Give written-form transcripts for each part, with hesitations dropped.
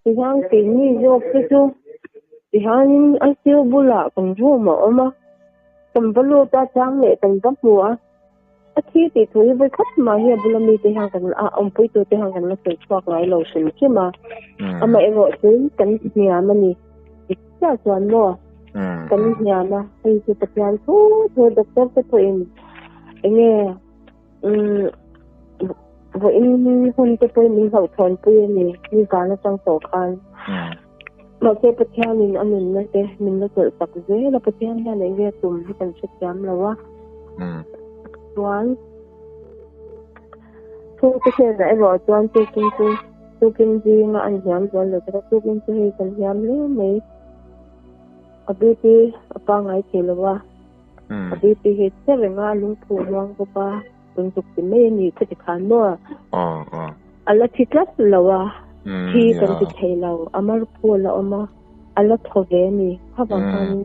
Tihian keini zawk te chu tihianin ICU bulah kan room a awm a, kan va lut a chang leh kan va hmu a, a thi tih thu hi vawi khat mah hi a bula mite hian kan a awmpui tute hian kan la sawi chhuak ngai lo hrim hrim a, amaherawh chu kan hniam a ni dik chiah chuan maw kan hniam a, hei chu Pathian thu thu doctor te pawhin eng nge. Umm vawiin hun te pawhin min hlauhthawn pui a ni, ni zan atang tawh khan. Mahse Pathianin a nunna te min la chawlh tak zel a, Pathian hian eng nge a tum hi kan hrethiam lo a. Chuan chhungte hnenah erawh chuan tukin chu tukin zinga an hniam zual lo tak a, tukin chu hei kan hniam hle mai. A BP a pangngai thei lo a. A BP hi che reng a, lungphu muang bawk a, tun zuk ti mai a ni khati khan maw? A la thi tlat lo a, thi kan ti thei lo, a mar phu a la awm a, a la thaw ve a ni. Khavang khanin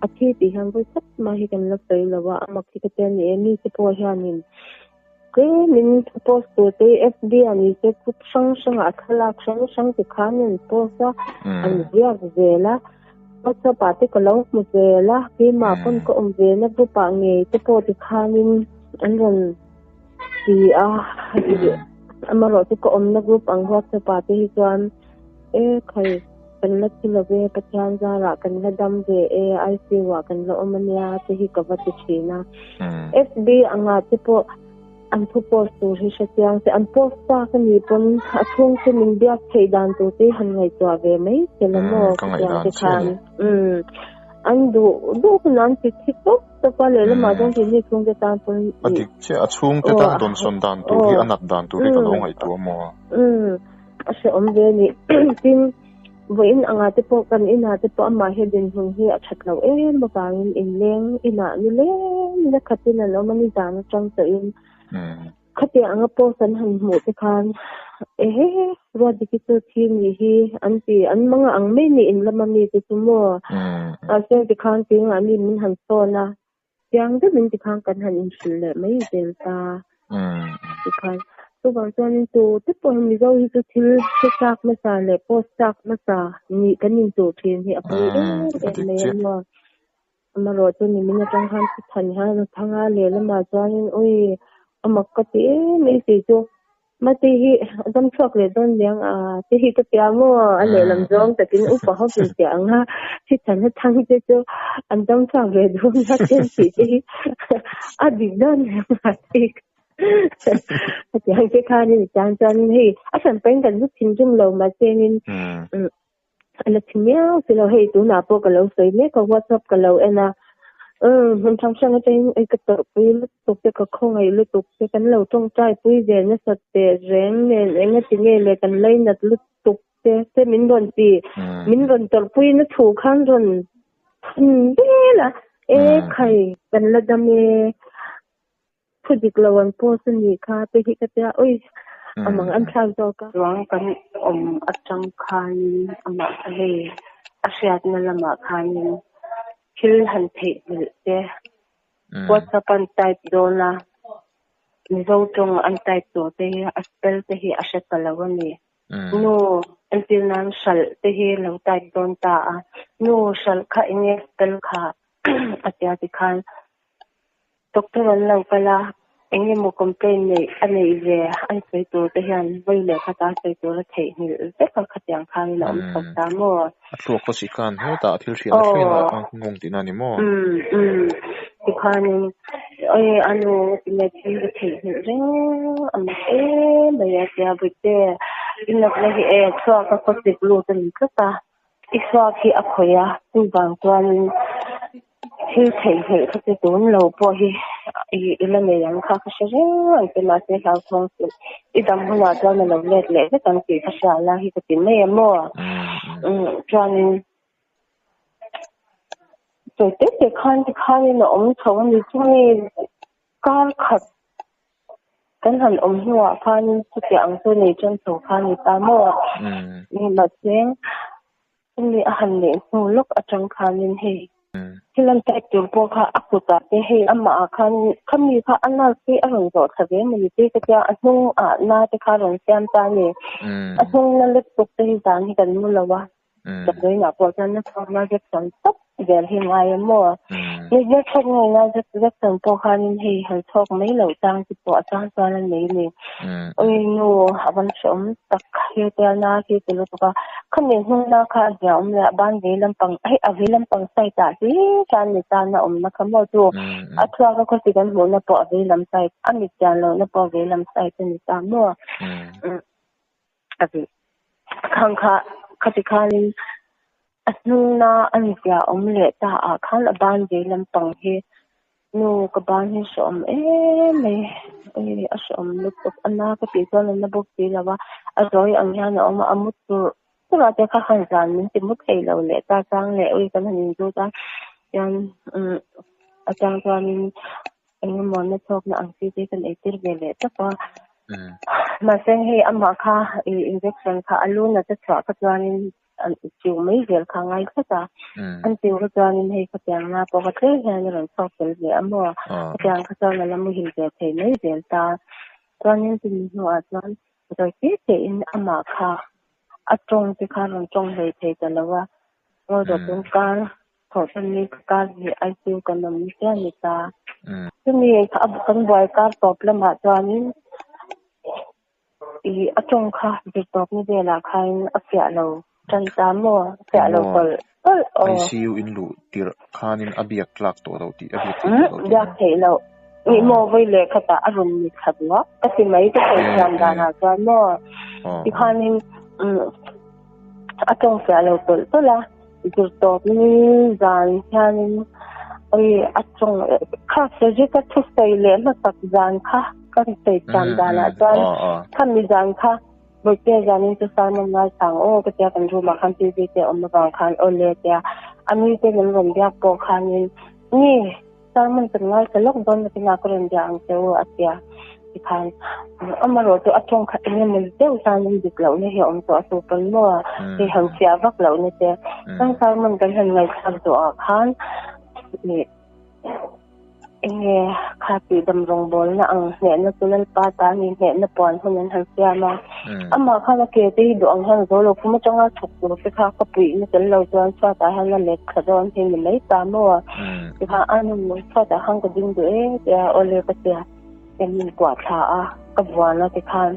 a thi tih hian vawi khat mah hi kan la sawi lo a, a mak hi ka ti a ni e, mite pawh hianin tlemin thu post tur te FB ah ni se group hrang hrangah a thlalak hrang hrang ti khan an post a, an ziak zel a. WhatsApp ah te ka lo hmu zel a, keimah pawn ka awm ve na group ah ngei te pawh tikhanin an rawn ti a, amaherawh chu ka awmna group ang WhatsApp ah te hi chuan e khai kan la thi lo ve, Pathian zarah kan la dam ve e, ICU ah kan la awm ania te hi ka va ti thin a. FB angah te pawh An thu post tur hi hre chiang che. An post tak a nih pawn a chhung chu min biak theih dan tur te hi han ngaihtuah ve mai che la maw Ka khatiang ngaihdan te che a khan. ni. Umm an duh duh hun an ti thi tawp tawp a lehlamah chuan keini chhungte tan pawn A dik chiah, a chhungte aw tan dawnsawn dan tur hi aw a nat dan tur hi ka lo umm ngaihtuah maw? Umm a hrehawm ve a ni. Tin vawiin angah te pawh kan inah te pawh amah hi dinhmun hi a that loh em avangin inleng inah ni lem la khatin an awm a ni zan atang tawhin khatiang anga post an han hmuh te khan ehe Ruatdiki chu thi nih hi an ti an manga ang mai ni in lama mi te chu maw mahse tikhan keimah mi min han sawn a Chiang deuhin tikhan kan han inhrilh leh mai zel ta. Tikhan chuvang chuanin tu te pawh hi Mizo hi chu thil hre chak hmasa leh post chak hmasa nih kan intuh thin hi a pawi em em mai a maw. Amaherawh chu nimin atang khan thuthan hian a thang a, lehlamah chuanin ui a mak ka ti em mai tih chu Mate hi a dam chhuak leh dawn liang a te hi ka tia maw a lehlam zawng takin upa ho pin tia ang a thi than a thang te chu an dam chhuak ve dawn a ten tih te hi a dik dawn liang a te hi tiang te khanin tan chuan hei a hran pahin kan zu thinrim lo mahse in A la thi miau si lo, hei tunah pawh ka lo sawi mek a, WhatsApp ka lo en a, umm hmun hrang hrang atangin ei ka tawrhpui lutuk te, ka khawngaih lutuk te, kan lo tawngtai pui ve nasat teh reng nen engati nge le kan lainat lutuk te te min rawn ti, min rawn tawrhpui na thu khan rawn phun vel a, e khai kan la dam e. Thu dik lo an post a nih kha te hi ka tia ui a mang an thlak zawk a. Ruang kan awm atang khanin amah kha hei a hriatna lamah khanin thil han theihnghilh te WhatsApp an type dawn a Mizo tawng an type tawh te hi a spell te hi a hre ta lo a ni. Nu entir nan hralh te hi lo type dawn ta a nu hralh kha enge spell kha a tia tikhan Doctor an lo kal a, eng emaw complaint neih a neih ve an sawi tur te hian vawi leh khata sawi tur a theihnghilh vek a khatiang khanin a awm chho ta maw? A thluak khaw sih khan hetah thil hriatna hriat a nghawng tihna a ni maw? Umm umm tikhanin oi a nu tinge thil ka theihnghilh reng a mak em mai a tia Bawihte i natna hi e thluak a khaw sik lut a ni tlat a. I thluak hi a khawih a, chuvang chuanin thil theihnghilh kha chu tun lo pawh hi i la nei ang kha ka hre reng ang che mahse hlauthawng suh. I dam hunah chuan a lo let leh vek ang tih ka hria la hi ka ti mai a maw? Chuanin sawi te te khan tikhanin a awm chho a ni chumi kar khat. Kan han awm hnuah khanin chutiang ang chu nei tan chho kha a ni ta maw? Ni mahse, chumi a han neih hnu lawk atang khanin hei thil an type tur pawh kha a kutah te hei amah ah khan khami kha a nurse hi a rawn zawh thla ve maw te ka tia a hnung ah na te kha a rawn siam ta a ni. A hnung na lutuk te hi zan hi kan mu lo a. Damdawiinah pawh chuan na chhawkna Jackson tawp zel hi ngai em maw? Ni na chhawk ngaihna Jackson pawh khanin hei han chhawk mai loh chang te pawh a chang chuan a nei a ni. Ui nu a van hrehawm tak he tia na khi ti lutuk a, khami hnungna kha a hniam awm leh a ban vei lampang hei a vei lampang side ah hlir chuan ni tan a awmna kha maw chu a thluak a khawsik an hmuhna pawh a vei lam side a mit chian lohna pawh a vei lam side a ni ta maw? A ti. Khang kha khati khanin a hnungna a nizia awm leh ta ah khan a ban ve lampang hi nu ka ban hi hrehawm em mai ui a hrehawm lutuk a na ka tih chuan a na bawk si lo a, a zawi ang hian a awm a, a mu tur tur ah te kha han zan min ti mu thei lo leh ta chang leh ui kan han inzut a chuan umm a chang chuanin eng emaw na chhawkna ang chi te kan eitir ve leh tawp a. Mahse hei amah kha i injection kha a lu nat a chhuah kha chuanin an chiu mai zel kha a ngai tlat a. An chiu kha chuanin hei khatiang na pawh kha tlem hian a rawn chhuak tel ve a maw. Khatiang kha chuan a la muhil ve thei mai zel ta. Chuanin chumi hnuah chuan zawi te te in amah kha a tawng te kha a rawn tawng hlei thei ta lo a. Ngawi dawt chung kar Thawhtanni ka kar hi ICU kan awm chiah a ni ta. Chumi a kan buai kar tawp lamah chuanin ih a tawng kha zir tawpna velah khain a fiah lo tan ta maw? A fiah lo tawlh tawlh aw. ICU in luh tirh khanin a biak tlak tawh lo tih a biak theih tawh lo tih. Biak theih loh. Nih maw vawi leh khatah a rawn ni thla duak ka ti mai ka sawi thiam danah chuan maw? Tikhanin a tawng fiah lo tawlh tawlh a. Zirtawp ni zan hianin oi a tawng kha Sajit a thusawi leh hmasak zan kha ka sawi thiam danah chuan khami zan kha Bawihte zanin chu Simon ngaithla ang aw ka tia kan room ah khan TV te a awm avang khan aw le tia a mi te min rawn biak pawh khanin ni Sermon kan ngaithla lawk dawn nakin a ka rawn bia ang che u a tia tikhan amarawh chu a tawng kha eng emaw deuh hian in dik lohna hi a awm tawh a chu pawn maw hei han fiah vak lohna te chuan sermon kan han ngaihthlak zawh ah khan ih eng nge kha tih dam rawngbawlna ang hnehna chu Lalpa ta a ni hnehna puan hun an han siam a. Amah khan a ke te hi duh ang hian a zo lo, khum atanga chhuk tur te kha ka puihna tel lo chuan chhuatah hian a let thla dawn hi ni mai ta maw? Tikhan a nu chhuatah khan ka ding duh e tia awle ka tia em min kuah thla a, ka buan a tikhan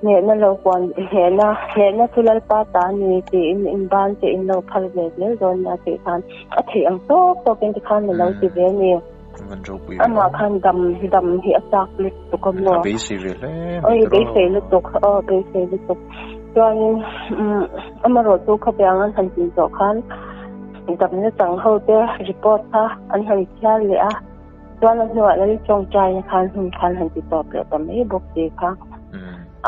hnehna lo kuan hnehna hnehna chu Lalpa ta a ni tiin inban che in lo phal ve zel dawn nia tih khan a theih ang tawk tawkin tikhan a lo ti ve a ni. Amah khan dam dam hi a chak lutuk a maw? A beisei ve hle mai tawh. Beisei lutuk, aw beisei lutuk. Chuanin amarawh chu khawpiang an han tih zawh khan damna chang ho te report kha an han chhiar leh a, chuan a hnuah lal tawngtaina khan hun khan han ti tawp leh ta mai bawk si kha.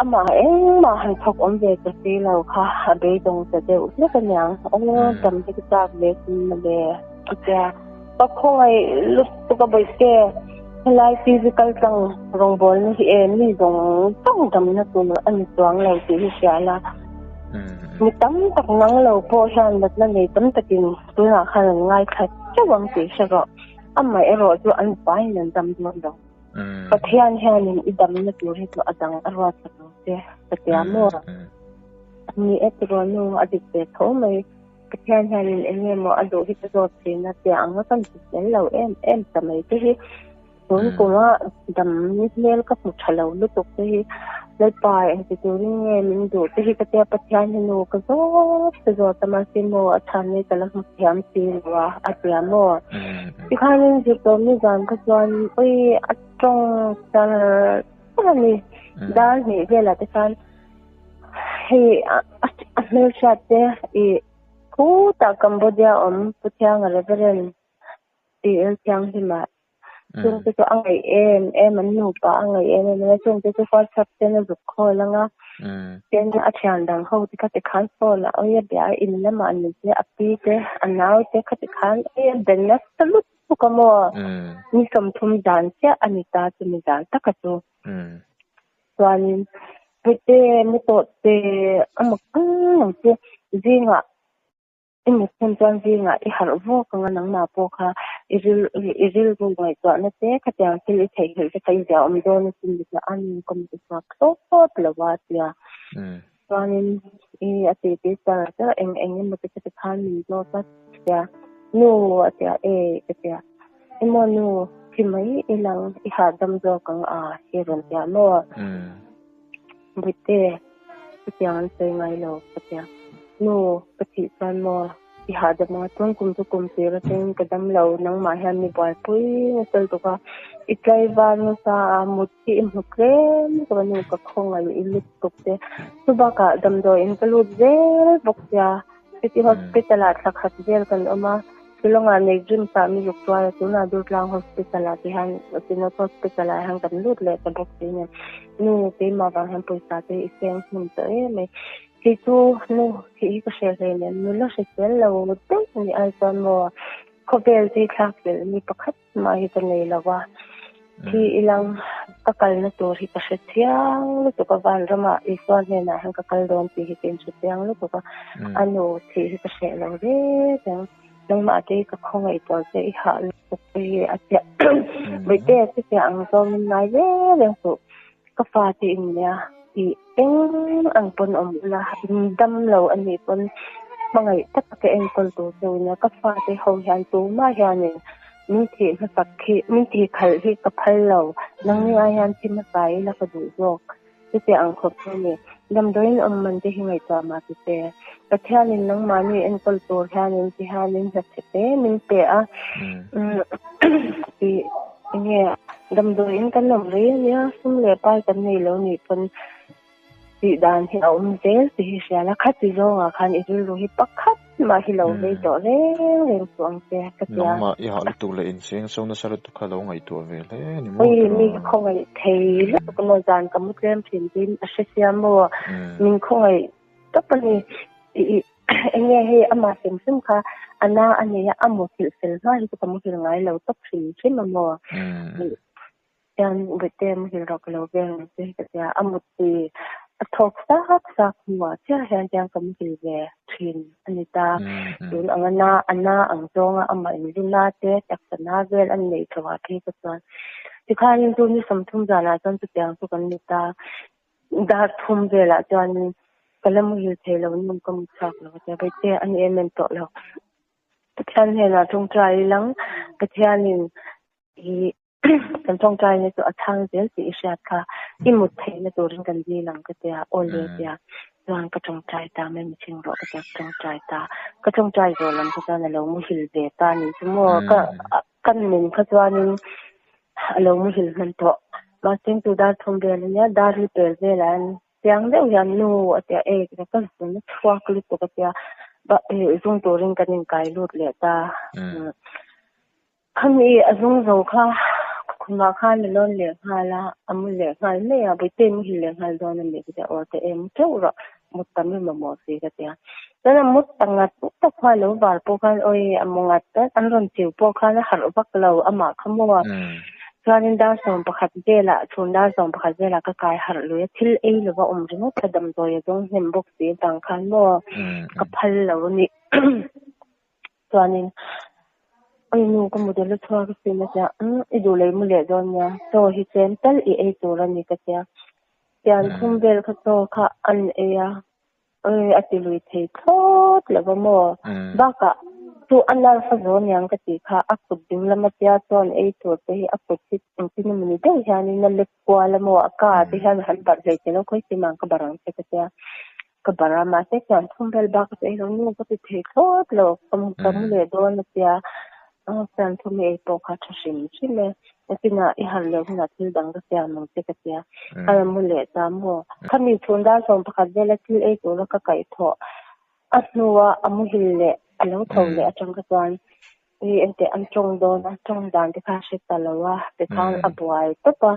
Amah engmah han thawk awm ve ta si lo kha a beidawng ta deuh hlek aniang. Aw dam hi ka chak ve sin mawle a tia. Ka khawngaih lutuk a bawihte, helai physical tlang rawngbawlna hi e mi zawng zawng damna tur a ni chuang lo tih hi hria la. Mi tam tak nang lo pawh hian natna nei tam takin tunah khan an ngaithla teuh ang tih hre rawh. Amah erawh chu an vaiin an dam dawn lo. Pathian hianin i damna tur hi chu a dang a ruat sak ang che ka tia maw? Ni e tiraw nu a dik ve tho mai. Pathian hianin eng nge maw a duh hi ka zawt thin a tia ang a kan ti tel lo em em ta mai te hi tun kuma dam hmel ka hmu tha lo lutuk te hi Lalpa engti turin nge min duh te hi ka tia Pathian hi nu ka zawt ka zawt a mahse maw a chhan hi ka la hmu thiam si lo a a tia maw tikhanin zirtawmni zan kha chuan ui a tawng char char a ni dar hnih velah te khan Hei a hmelhriat te ih khutah Cambodia awm Pu Thianga Reverend TL Thianghlima chung te chu a ngaih em em an nupa a ngaih em em a chung te chu WhatsApp ten a zuk khawl ang a tin a thian dang ho te kha tikhan phone ah awia bia a in lamah ni te a pi te a nau te kha tikhan awia be nasa lutuk a maw ni 30 zan chiah a ni ta chumi zan taka chu. Chuanin Puite mu tawh te a mak ang ang che zingah i mut hnem chuan zingah i harh vawk ang a nangmah pawh kha i ril i rilru ngaihtuahna te khatiang thil i theihnghilh te kha i ziahawm dawn asin ti a an ka mut chhuak thlawt lo a tia. Chuanin i a ti ti char char eng eng emaw te kha tikhan min zawt a tia nu a tia e ka tia emaw nu thi mai i lang i hahdam zawk ang a hi rawn tia maw Bute chutiang an sawi ngai lo ka tia nu ka thih chuan maw I hahdam anga chuan kum chu kum tir atangin ka dam lo, nangmah hian mi buaipui nasa lutuk a, i tlaivar nasa a, mut hi i hmu tlem lutuk a nu ka khawngaih i lutuk te, chu bakah damdawiin ka lut zel bawk sia, city hospital ah thla khat vel kan awm a, Shillong ah Neigrim sah mi zuk tuar a, tunah Durtlang hospital ah ti hian Synod hospital ah hian kan lut leh ta bawk si nen, nu keimah vang hian pawisa te i seng hmun tawh em mai. Kei chu nu thih hi ka hre hle nen nula hrisel lo daih a nih ai chuan maw khawvel hi thlak hlelh mi pakhat mah hi ka nei lo a, thi ilang ka kalna tur hi ka hre chiang lutuk a, vanramah Isua hnenah hian ka kal dawn tih hi ka inhre chiang lutuk a, a nu thih hi ka hreh lo reng reng, nangmah te hi ka khawngaih tur che i hah lutuk te hi a chiah Bawihte chutiang ang zawngin ngai reng reng suh. Ka fa te in nia tih eng ang pawn awm ula, in dam lo a nih pawn hmangaih tak a ka enkawl tur che u nia, ka fa te ho hian tumah hianin min thih hmasak khi, min thih khalh hi ka phal lo, nangni ai hian thi hmasa ila ka duh zawk, chutiang ang khawp chu a ni. Damdawiin awm man te hi ngaihtuah mah ti che, Pathianin nangmahni enkawl tur hianin ti hianin hnathawk te min pe a, tih enge damdawiin kan awm rei ania sum leh pai kan nei lo nih pawn tih dan hi a awm zel tih hi hria la khati zawngah khan i rilru hi pakhat mah hi lo vei tawh reng reng suh ang che ka tia. Nangmah i hah lutuk leh inseng so nasa lutuk kha lo ngaihtuah ve hle a ni maw Ui mi khawngaih thei lutuk maw zan ka mu tlem thin tiin a hre sia maw min khawngaih tawp a ni i Enge hei amah hrim hrim kha a na a nei a, a muthilh fel hma hi chu ka muhil ngai lo tawp hrim hrim a maw? Chuan Bawihte muhil rawh ka lo veng ang che ka tia, a mutpui a thawk sak sak hnuah chiah hian chuan ka muhil ve thin a ni ta. Tun ang a na a na ang zawnga amah inlu na te taksa na vel a neih tho ah phei ka chuan tikhanin chu ni 30 zanah chuan chutiang chu kan ni ta. Dar thum velah chuanin ka la muhil thei lo nung ka mu chhuak lo a tia, Bawihte a ni em em tawh lo. Pathian hnenah tawngtai ilang Pathianin i kan tawngtaina chu a chhang zel tih i hriat kha i mut theihna turin kan dil ang ka tia, aw le tia chuan ka tawngtai ta mai mihring rawh ka tia ka tawngtai ta, ka tawngtai zawh lam kha chuan a lo muhil ve ta a nih chu maw ka Kan nun kha chuanin a lo muhil hman tawh. Mahse chu dar thum vel ania, dar hi pel velah an chiang deuh hian nu a tia e ka zun a chhuak lutuk a tia zung turin kan inkai lut leh ta. Khami a zung zo kha khumah khan a lawn leh nghal a, a mu leh nghal mai a, Bawihte muhil leh nghal dawn a ni ka tia, aw te em teuh rawh mut tam i mamawh si ka tia. Chuan a mut ta ngat tak kha a lo var pawh khan awi a mu ngat ngat an rawn chiu pawh khan a harh vak lo amah kha maw a. Chuanin dar 11 velah chhun dar 11 velah ka kai harh lui a thil ei lova awm ringawt kha damdawi a dawng hnem bawk si avang khan maw ka phal lo a ni. Chuanin oi nu ka mut a la chhuak asin a tia umm i duh leh i mu leh dawn nia chaw hi tlem tal i ei tur a ni ka tia. Pian thum vel kha chaw kha an ei a. Oi a ti lui thei thlawt lo va maw? Bakah chu a nerve a zo niang ka tih kha a kut ding lama tia chuan ei tur te hi a kut hi engtin emaw ni deuh hianin a lek kual a maw a ka ah te hian han barh hlei tel a khawi si mang ka barh ang che ka tia ka barh a mahse chuan thum vel bak chu ei lo nu ka ti thei thlawt lo ka mu leh dawn a tia Chuan thum i ei pawh kha tha hrim hrim e. Nakinah i harh leh hunah thil dang ka siam ang che ka tia. A rawn mu leh ta maw? Khami chhun dar 11 vela thil ei tura ka kaihthawh a hnua a muhil leh a lo tho leh atang kha chuan i enteh an tawng dawn a, tawng dan te kha a hre ta lo a, tikhan a buai tawp a.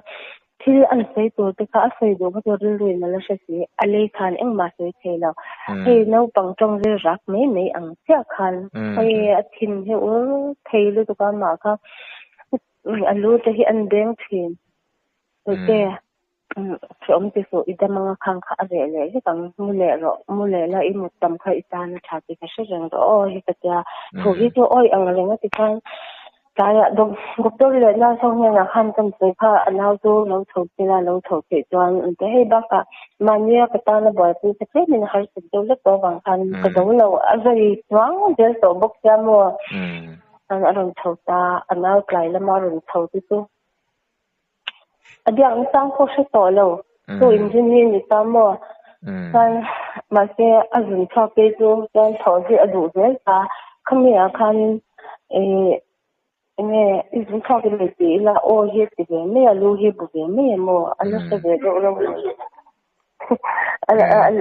Thil an sawi tur te kha a sawi duh kha chu rilru in a la hre si, a lei khan engmah sawi thei lo. Hei naupang tawng ri rak mai mai ang chiah khan hei a thin hi ur thei lutuk a mah kha a lu te hi an beng thin. Hei te. Hreawm ti suh, i dam anga khang kha a reh leh vek ang, mu leh rawh, mu leh la i mut tam kha i tan a tha tih ka hre reng rawh aw hi ka tia. Thu hi chu awi ang reng a ti khan tlaiah doctor leh nurse ho hnenah khan kan sawi kha a nau chu lo chho sela lo chho theih chuan an ti a, hei bakah mahnia ka tana buaipui kha tlemin a harsat deuh hlek tawh avang khan ka zo lo, a zai chuang zel tawh bawk sia maw a rawn chho ta, a nau tlai lama a rawn chho te chu. A biakna sang pawh hre tawh lo. Chu engineer ni ta maw? Chuan mahse a zun chhuak phei chu chuan thawh hi a duh zel ta. Khami ah khan ih enge i zun chhuak i nei tih ila aw hi a ti ve mai a, lu hi a bu ve mai a maw? A la hre ve deuh reuh lo.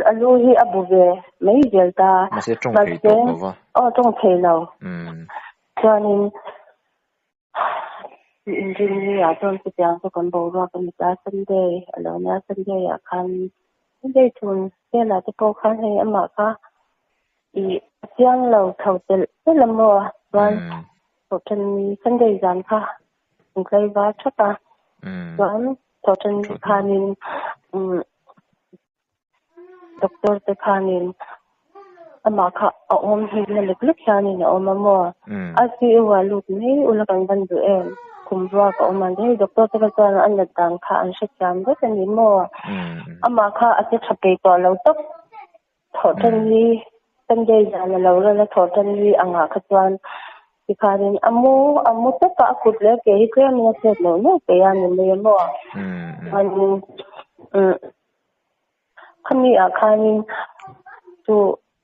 A lu hi a bu ve mai zel ta. Mahse tawng thei tawh lo va. Aw tawng thei lo. Chuanin. Inrinni ah chuan chutiang chu kan boruak a ni ta, Sunday a lo nia, Sunday ah khan Sunday chhun velah te pawh khan hei amah kha ih a chiang lo chho telh telh a maw chuan thawhṭan Sunday zan kha an tlaivar thap a, chuan thawhṭan khanin umm Doctor te khanin amah kha a awm hi na lek lek hianin a awm a maw? ICU ah lut mai ula kan van duh em? Khum ruak a awm a ni. Hei doctor te kha chuan a nat dan kha an hrethiam vek a ni maw? Amah kha a che tha peih tawh lo tawp. Thawhtan hi Sunday zan a lo ral a, thawhtan hi angah kha chuan tikhanin a mu a mu tawp a, a kut leh a ke hi tlemin a chet neuh neuh peih a ni mai a maw? Chuanin Khami ah khanin chu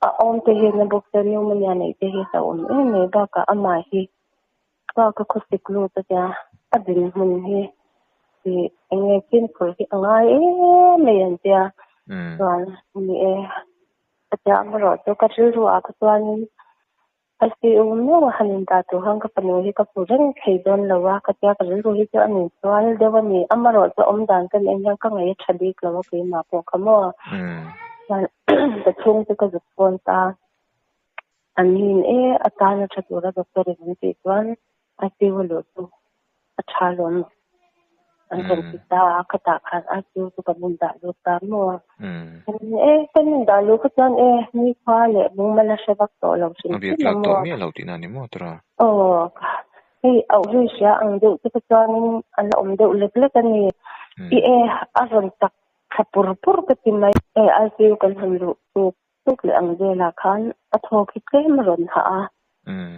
a awm te hi na bawk se pneumonia neih te hi a awm em mai bakah amah hi bak a khawsik lut a tia a dinhmun hi ih eng nge fimkhur hi a ngai em mai an tia chuan ni e a tia amaherawh chu ka rilru ah kha chuanin ICU meuh a han indah tur khan ka fanu hi ka hmu reng thei dawn lo a, ka tia ka rilru hi chu a nin sual deuh a ni. Amaherawh chu awmdan ka neih hian ka ngaih a tha bik lo a keimah pawh kha maw. Chuan ka chhungte ka zuk phone ta, an nin e a tan a tha tura doctor in an tih chuan ICU a luh chu a tha lawm an rawn ti ta a, khatah khan ICU chu kan indah lut ta maw? E, kan indah luh kha chuan e, nikhua leh mumal a hre vak tawh lo hrim hrim a maw? A biak tlak tawh miah lo tihna a ni maw tura? Aw, hei auh ri hria ang deuh te kha chuanin a la awm deuh lek lek a ni. I e, a rawn tak thla pur pur ka ti mai. E, ICU kan han luh tuk tuk leh ang velah khan a thawk hi tlem a rawn hah a,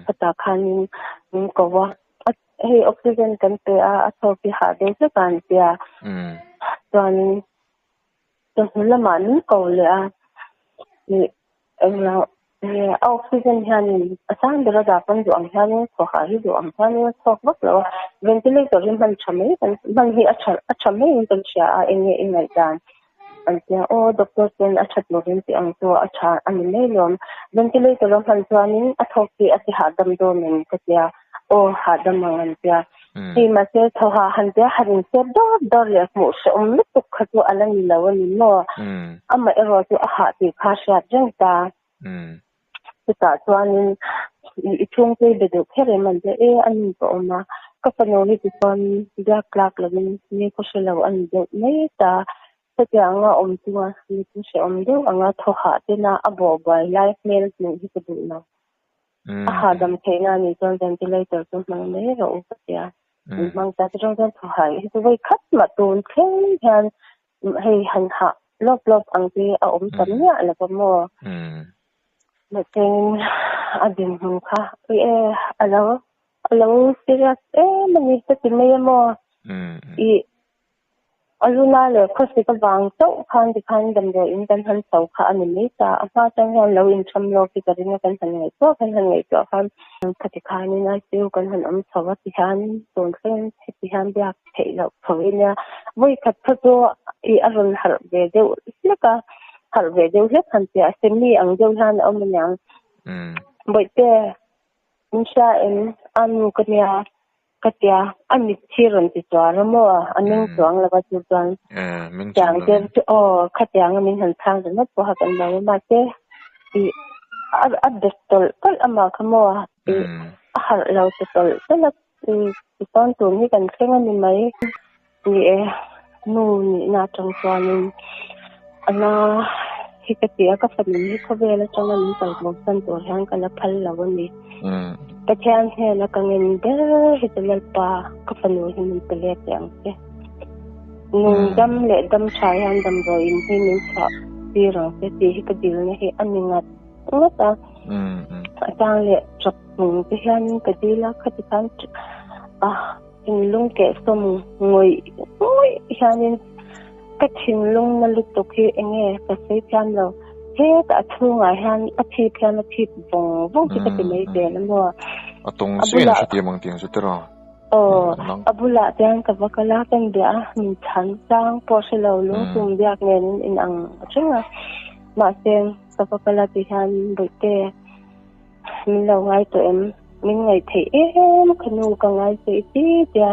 khatah khanin min ko a, hei oxygen kan pe a, a thawk hi hah deuh hlek a an tia, chuanin chawhnu lamah min ko leh a, ih englo a oxygen hianin a sang ber a dah pawn duh ang hianin thaw hah hi duh ang hianin a chhuak vak lo a, ventilator hi hman tha mai kan hman hi a tha a tha maiin kan hria a, eng nge i ngaihdan? An tia, Aw, doctor chuan a that lovin tih ang chu a tha a ni mai lawm. Ventilator a hman chuanin a thawk tih a ti hahdam dawn em? Ka tia, Aw, hahdam ang an tia. Hei mahse thaw hah han tia han insep dawr dawr leh hmuh hrehawm lutuk kha chu a la ni lo a ni maw? Amaherawh chu a hah tih kha hriat reng ta. Chutah chuanin i chhungte i be duh kher em an tia, E, a ni ka awm a, ka fanu hi tichuan biak tlak lovin ni khaw hre lo a ni deuh mai ta. Hetianga awm chunga ni chu hrehawm deuh anga thaw hah tena a bawh buai lai hmel hmuh hi ka duh lo. A hahdam theihna a nih chuan ventilator chu hmang mai rawh u ka tia. Min hmang ta te chuan thaw hah hi chu vawi khat mah tun thleng hian Hei han hah lawp lawp ang te a awm ta miah lo va maw? Mahsengin a dinhmun kha ui e a lo a lo serious em a ni ka ti mai a maw? Ih a luna leh khawsik avang chauh khan tikhan damdawiin kan han chho kha a ni mai ta. A hma atang hian lo intham lawk hi ka ring a kan han ngaihtuah kan han ngaihtuah khan khati khanin ICU kan han awm chho a ti hian tun thleng heti hian biak theih loh tho i nia. Vawi khat kha chu i a rawn harh ve deuh hlek a, harh ve deuh hlek han tia a semi ang deuh hian a awm aniang. Bawihte, min hria em? A nu ka nia ka tia, a mit hi rawn ti chuar a maw? A meng chuang lo va chu chuan tiang te chu aw khatiang a min han chhang ringawt pawh kha kan lo a mahse i a bet tawlh tawlh amah kha maw i a harh lo ti tawlh tawlh a. Tichuan tun hi kan thleng a ni mai. Ni e. Nu nihna atang chuanin a na hi ka ti a, ka fanu hi khawvel atanga min kalbosan tur hian ka la phal lo a ni. Pathian hnena ka ngen ber hi chu Lalpa ka fanu hi min pe let leh ang che. Nung dam leh dam tha hian damdawiin hi min chhuah tir ang che tih hi ka dilna hi a ni ngat ngat a. A chang leh tap nung te hianin ka dil a, khati khan a Thinlung kehsawm ngawih ngawih hianin ka thinlung na lutuk hi enge ka sawi thiam lo. Hetah a chhungah hian a thip hian a thip vawng vawng hi ka ti mai zel a maw. A tawng chiah in a hrethiam ang tiang chu tira. Aw, a bulah chuan ka va kal a, ka inbiah a, min chhan chang pawh hre lo lungtum biak nen in inang reng a. Mahse ka va kal a ti hian Bawihte Min lo ngai tawh em? Min ngaih theih em? Ka nu ka ngai che i ti tia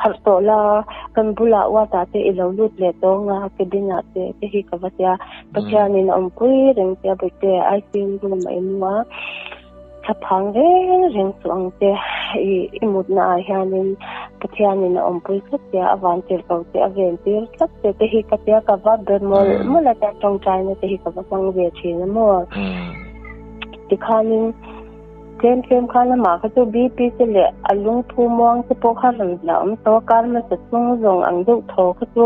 harh tawh la, kan bulah ward-ah te i lo lut leh tawng a, cabin-ah te te hi ka va tia. Pathianin a awmpui reng che a bawihte, ICU room a innu a, thlaphang reng reng suh ang che. I i mutna ah hianin Pathianin a awmpui tlat che a, a van tir ko che, a ven tir tlat che te hi ka tia, ka va be mawlh mawlh a tia, tawngtaina te hi ka va hmang ve thin a maw. Tikhanin tlem tlem khan amah kha chu BP te leh a lungphu muang te pawh kha rawn la awm tawh a, kar hmasa chung zawng ang deuh thaw kha chu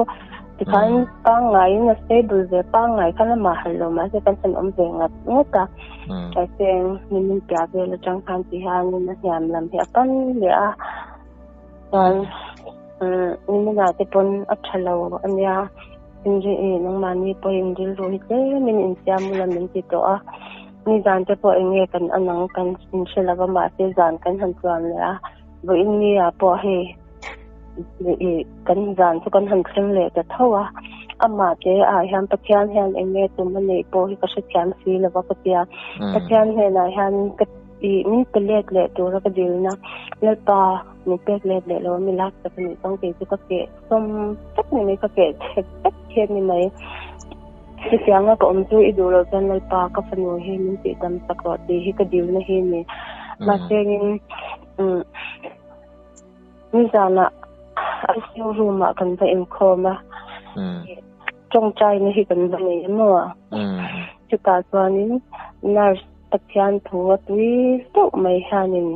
tikhan pangngaiin a stable ve pangngai khan amah harh lo mahse kan han awm ve ngat ngat a. Mahse nimin piah vel atang khan ti hianin a hniam lam hi a pan leh a, chuan niminah te pawn a tha lo a nia. Inri i nangmahni pawhin rilru hi tlemin insiam ula min ti tawh a, nizan te pawh eng nge kan an ang kan inhre lova mahse zan kan han tluan leh a, vawiin ni ah pawh hei i kan zan chu kan han thleng leh ta tho a, amah te ah hian Pathian hian eng nge tum a neih pawh hi ka hrethiam si lova ka tia, Pathian hnenah hian ka i min pe let leh tura ka dilna Lalpa min pek let leh lo a mi lak tak a nih chuan kei chu ka keh Sawm tak ni mai ka keh chhek vek hian ni mai. Chutianga ka awm chu i duh loh chuan Lalpa ka fanu hi min tih dam chak rawh tih hi ka dilna hi a ni. Mahsengin umm nizanah ICU room ah kan va inkhawm a, tawngtaina hi kan va nei emaw a, chutah chuanin nurse Pathian thu a tui deuh mai hianin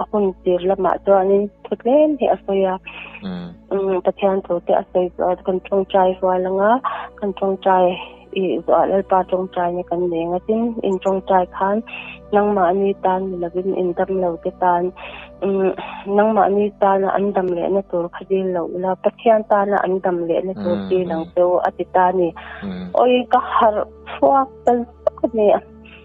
a hun tir lamah chuanin thu tlem hi a sawi a Pathian thu te a sawi zawh a kan tawngtai rual anga kan tawngtai i zawh Lalpa tawngtai na kan nei anga tin in tawngtai khan nangmahni tan ni lovin in dam lo te tan nangmahni tana an dam leh na tur kha dil lo ula Pathian tana an dam leh na tur dil ang che u a ti ta a ni. Awi ka harh chhuak ta zawk a ni.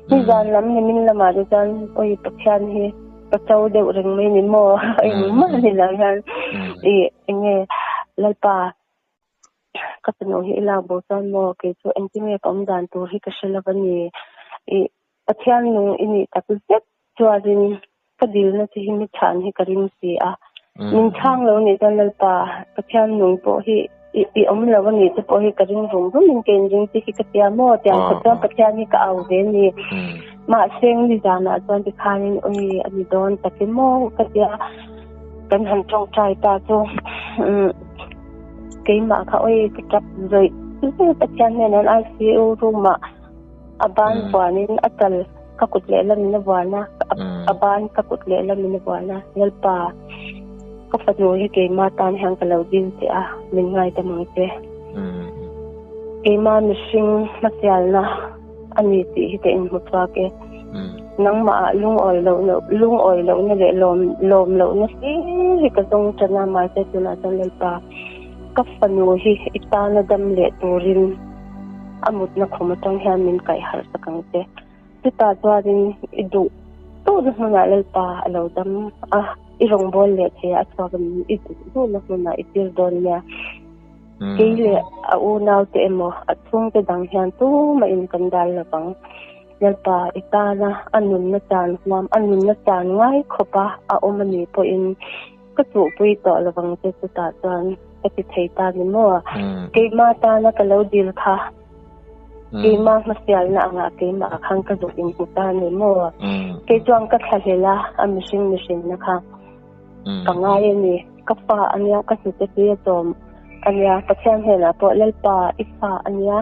Ni zan lam ni min lamah te chuan awi Pathian hi ka cho deuh reng mai ni maw engmah ni lo hian i enge Lalpa ka fanu hi i lak bo chuan maw kei chu engtin nge ka awm dan tur hi ka hre lo a ni i Pathian nung i nih tak zet chuanin ka dilna che hi mi chhan hi ka ring si a min chhang lo nih chuan Lalpa Pathian nung pawh hi i awm lo a nih te pawh hi ka ring rum rum in ka inring te hi ka tia maw tiang khawp chuan Pathian hi ka au ve a ni mahse nizanah chuan tikhanin awi a ni dawn tak i maw ka tia kan han tawngtai ta chu keimah kha awi ka tap zawih zawih Pathian hnenah ICU room ah A ban vuanin a tal ka kut lehlamin a vuan a, a ban ka kut lehlamin a vuan a, Lalpa, ka fanu hi keimah tan hian ka lo dil che a, min ngaidam ang che. Keimah mihring hmasialna a ni tih hi ka inhmu chhuak e. Nangmah ah lungawi lohna, lungawi lohna leh lawm lawm lohna hlir hi ka zawng tan a, mahse tunah chuan Lalpa, ka fanu hi i tana dam leh turin, A mutna khum atang hian min kaih harh sak ang che. Chutah chuanin i duh duhna hmunah Lalpa a lo dam a, i rawngbâwl leh thei a, a chhuak a min i duh duhna hmunah i tir dawn nia. Kei leh a unaute emaw a chhungte dang hian tumah in kan dal lo vang. Lalpa i tana a nunna chan huam, a nunna chan ngai khawpa a awm a nih pawhin Ka chuhpui tawh lo vang che chutah chuan ka ti thei ta ni maw? Keimah tana ka lo dil kha keimah hmasialna angah keimah khan ka zuk inhmu ta ni maw? Kei chuan ka thlahlel a, a mihring mihrinna kha ka ngai a ni. Ka fa a nia, ka hnute tui a chawm. ania Pathian hnenah pawh Lalpa i fa ania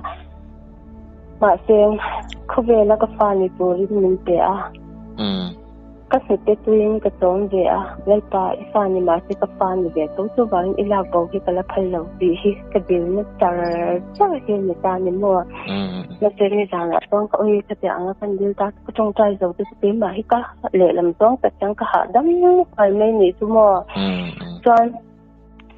mahse khawvela ka fa ni turin min pe a. Ka hnute tuiin ka chawm ve a, Lalpa, i fa ni mahse ka fa ni ve tho, chuvangin i lak bo hi ka la phal lo tih hi ka dilna char char hi a ni ta ni maw? Mahse nizanah chuan ka awi ka tia ang a, kan dil ta ka tawngtai zo te chu keimah hi ka lehlam zawng tak hian ka hahdam nghal mai nih chu maw? Chuan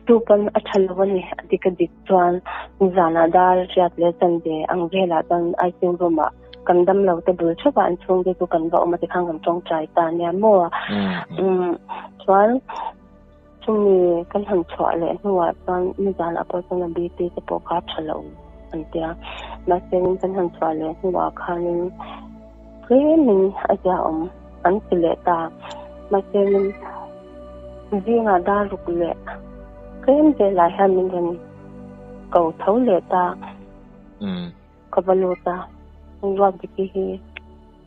chu pawn a tha lo a ni, a dik a dik chuan nizanah dar riat leh chanve ang velah chuan ICU room ah kan dam lo te bul theuh ah an chhung te chu kan va awm a tikhan kan tawngtai ta nia maw umm chuan chumi kan han chhuah leh hnuah chuan nizan ah pawh chuan a BP te pawh kha a tha lo an tia mahse kan han chhuah leh hnuah khanin tlemin a zia awm an ti leh ta mahse zingah dar ruk leh tlem velah hian min rawn ko tho leh ta. Ka va lut a, Ruatdiki hi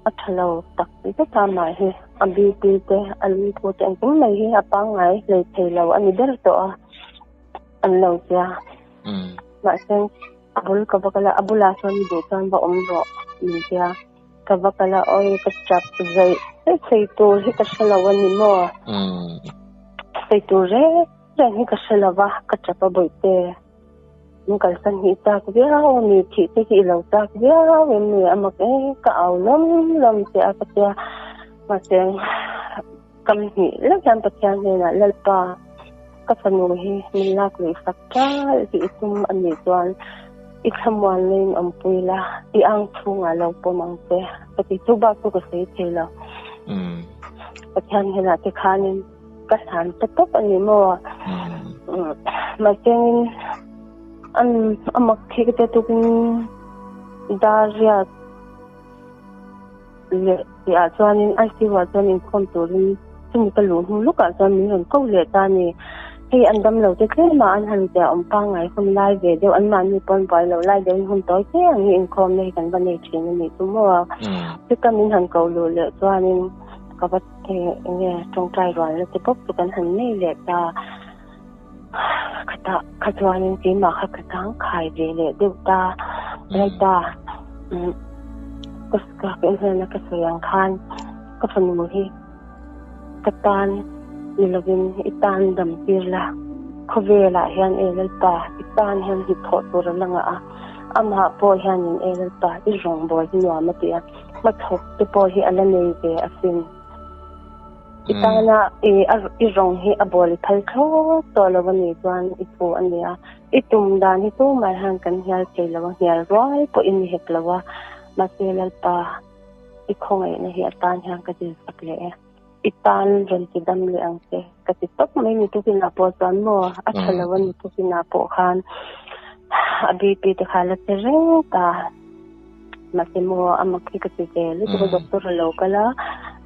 a tha lo tak zet a mah hi a BP te a lungphu te engkim mai hi a pangngai hlei thei lo a ni ber tawh a, an lo tia. Mahse a bul ka va kal a, a bulah sawn i duh chuan va awm rawh min tia, ka va kal a awi ka chap zaih zaih sawi tur hi ka hre lo a ni maw? Sawi tur reng reng hi ka hre lo va, ka chap a bawihte. In kalsan hi i chak viau a mi, thih te hi i lo chak viau em ni? A mak e, ka au lawm lawm che a ka tia. Mahse, kam hnih lek hian Pathian hnenah Lalpa, ka fanu hi min lak luih sak ṭal hi i tum a nih chuan i thlamuanna in awmpui la, i ang chhungah lo pawm ang che ka ti. Chu bak chu ka sawi thei lo. Pathian hnenah te khanin. Ka hlan ta tawp a ni maw? Mahsengin an a mak khi ka tia tukin dar riat leh tihah chuanin ICU ah chuan inkhawm turin chumi ka luh hnu lukah chuan min rawn ko leh ta a ni. Hei an dam lo te tlem a, an han zia awm pangngai hun lai ve deuh anmahni pawn buai loh lai deuhin hun tawi te ang hi inkhawmna hi kan va nei thin a nih chu maw? Chuta min han ko luh leh chuanin ka va Enge tawngtai rualna te bawk chu kan han nei leh ta. Khatah kha chuanin keimah kha ka chang khai ve leh deuh ta. Lalpa ka ka hnena ka sawi ang khan ka fanu hi ka tan ni lovin i tan dam tir la. Khawvelah hian e Lalpa i tan hian hnathawh tur a la ngah a, amah pawh hianin e Lalpa i rawngbâwl hi nuam a ti a. Hmachhawp te pawh hi a la nei ve asin. I tana i i rawng hi a bawl i phal thlawt tawh lo a nih chuan i phu a nia. I tum dan hi tumah hian kan hnial thei lo a, hnial rual pawhin i hek lo a. Mahse Lalpa, i khawngaihna hi a tan hian ka dilsak leh e. I tan rawn ti dam leh ang che. Ka ti tawp mai ni tukinah pawh chuan maw a tha lo a ni tukinah pawh khan a BP te kha la che reng ta. Mahse maw a mak hi ka ti ve lutuk a doctor a lo kal a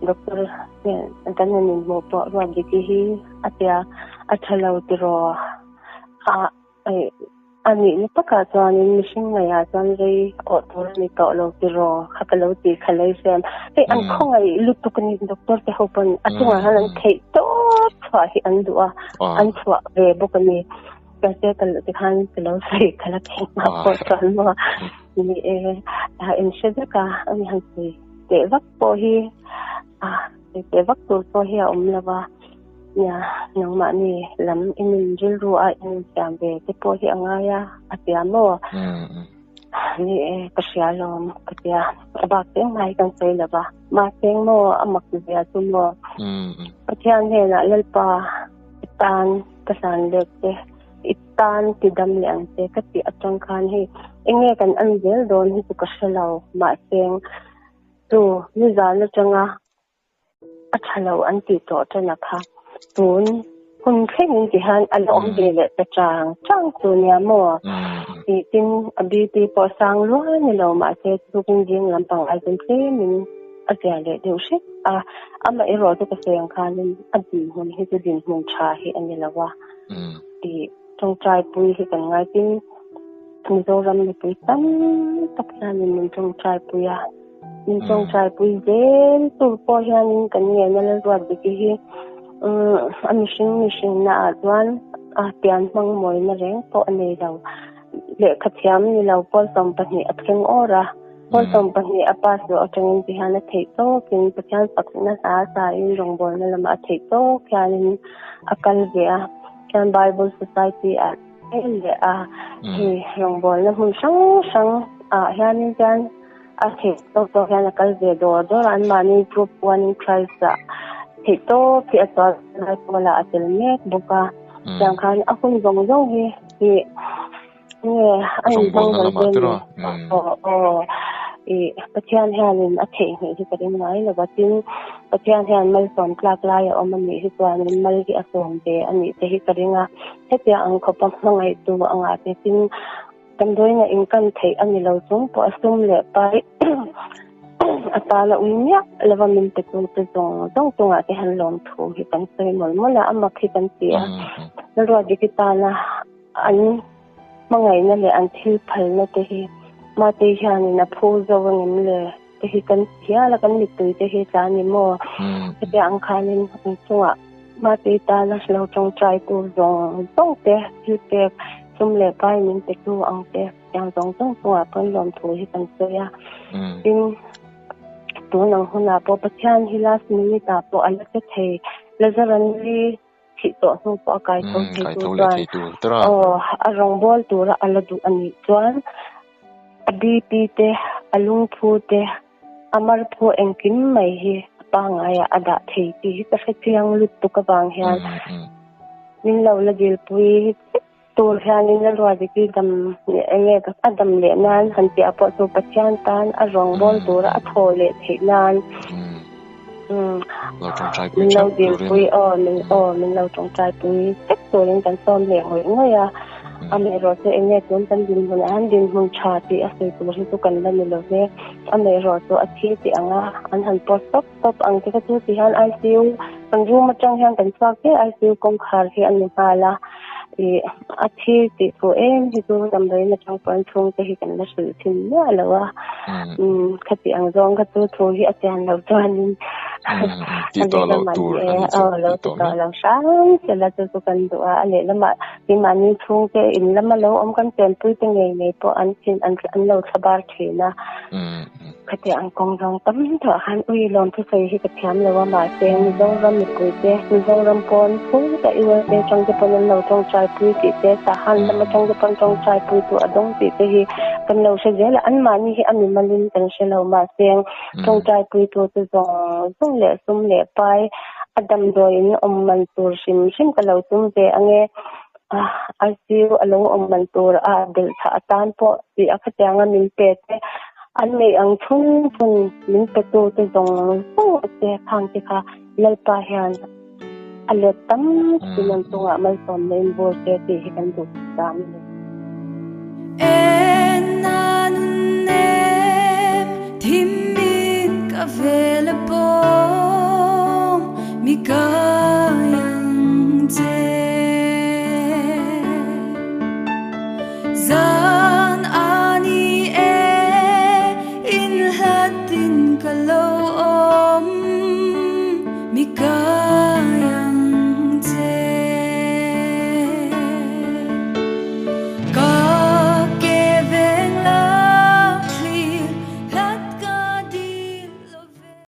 doctor hian kan han inhmuh pawh Ruatdiki hi a tia a tha lo tiraw a A nihna takah chuanin mihring ngaihah chuan rei awh tur a ni tawh lo tiraw kha ka lo ti kha lei hriam. Hei an khawngaih lutuk a ni doctor te ho pawn a chungah hian an theih tawp chhuah hi an duh a, an chhuah ve bawk a ni. Mahse ka tikhan ka lo sawi kha la thei mah pawh chuan maw ni e in hre vek a, ani han sawi teh vak pawh hi a sawi teh vak tur pawh hi a awm lo va. Nia, nangmahni lam i nun rilru a i nun siam ve te pawh hi a ngai a, a tia maw? Ni e, ka hria lawm, ka tia. A bak teng mai kan sawi lo va. Mahse maw, a mak zia chu maw? Pathian hnenah Lalpa i tan ka hlan let che, i tan ti dam leh ang che ka tih atang khan hei enge kan en zel dawn hi chu ka hre lo. Mahse chu nizan atanga A tha lo an tih tawh tan a kha. Tun hun thleng in ti hian a la awm ve leh ta chang chang chu nia maw? Tih tin a BP pawh sang luai ni lo mahse tukin zing lampang ai chuan tlem in a zia leh deuh hret a. Amah erawh chu ka sawi ang khanin a dinhmun hi chu dinhmun tha hi a ni lo a tih tawngtai pui hi kan ngai. Tin Mizoram mipui tam tak hianin min tawngtai pui a. Min tawngtai pui zel tur pawh hianin kan ngen a Lalruatdiki hi a mihring mihring naah chuan a pian hmang mawina reng pawh a nei lo. Lehkha thiam ni lo pawl 12 a thleng awr a, pawl 12 a pass zawh atangin ti hian a theih tawkin Pathian fakna hla sain rawngbawlna lamah a theih tawk hianin a kal ve a. Khian Bible Society ah te leh a hei rawngbawlna hmun hrang hrang ah hianin chuan a theih tawk tawk hian a kal ve dawr dawr a, anmahni group One in Christ ah theih tawp hi a chuan lai pawlah a tel mek bawk a. Tiang khan a hun zawng zawng hi hi nge a inhmang Rawngbawlna zo lamah te te ni. rawh. Aw aw i Pathian hianin a theihnghilh hi ka ring ngai lo va, tin Pathian hian malsawm tlak lai a awm a nih hi chuanin mal hi a sawm ve a nih te hi ka ring a. Hetiang ang khawpa hmangaihtu angah te tin damdawiin a inkan theih a ni lo chung pawh a sum leh pai a tala ui miah lova min pe tu te zawng zawng chungah te hian lawmthu hi kan sawi mawlh mawlh a, a mak hi kan ti a. Lalruatdiki tana an hmangaihna leh an thil phalna te hi Matei hianin a phu zo a ngem le te hi kan hial a, kan mittui te hi tla a ni maw? Hetiang ang khanin an chungah Matei tana lo tawngtai tu zawng zawng te thil pek sum leh pai min pe tu ang te tiang zawng zawng chungah pawn lawmthu hi kan sawi a. Tin, tun ang hunah pawh Pathian hi last minute ah pawh a la che thei. Lazaran li thih tawh hnu pawh a kai tho thei Kai tu tho leh chuan thei tur tera. Aw a rawngbawl tura a la duh a nih chuan a BP te a lungphu te a marphu engkim mai hi a pangaiah a dah thei tih hi ka hre chiang lutuk avang hian min lo la dilpui tur hianin a rualiki dam eng nge a dam leh nan han tih pawh chu Pathian tan a rawngbawl tura a thaw leh theih nan Lo tawngtai pui min lo theuh turin dilpui aw min aw min lo tawngtai pui vek turin kan sawm leh ngawih ngawih a. Amaherawhchu eng nge tun kan dinhmun ah hian dinhmun tha tih a sawi tur hi chu kan la ni lo ve. Amaherawhchu a thi tih ang a an han post tawp tawp ang te kha chu ti hian ICU kan room atang hian kan chhuak chiah ICU kawngkhar hi a ni nghal a. Ih a thi tih thu em hi chu damdawiin atang pawhin chhungte hi kan la hrilh thin miah lo a. Umm khati ang zawng kha chu thu hi a chian lo chuanin Tih tawh loh tur a nih chu aw lo tih ti tawh tawh miah. lo hram sela chu chu kan duh a, a lehlamah keimahni chhungte in lama lo awm kan chenpui te ngei ngei pawh an thin an an lo thlabar thin a. Khati ang kawng zawng tam tawh khan ui lawm thusawi hi ka thiam lo a mahse Mizoram mipui te Mizoram pawn chhungte USA atang te pawn an lo tawngtai pui tih te Tahan lam atang te pawn tawngtai pui tu a dawng tih te hi kan lo hre zel a anmahni hi a mimalin kan hre lo mahse tawngtai pui tu te zawng zawng leh sum leh pai a damdawi in awm man tur hrim hrim ka lo tum ve ange ICU a lo awm man tur a belh chhah atan pawh tih a khatianga min pe te an neih ang chhun chhun min pe tu te zawng zawng te khang te kha Lalpa hian a let tam takin an chungah malsawmna in bur se tih hi kan duh ta a ni.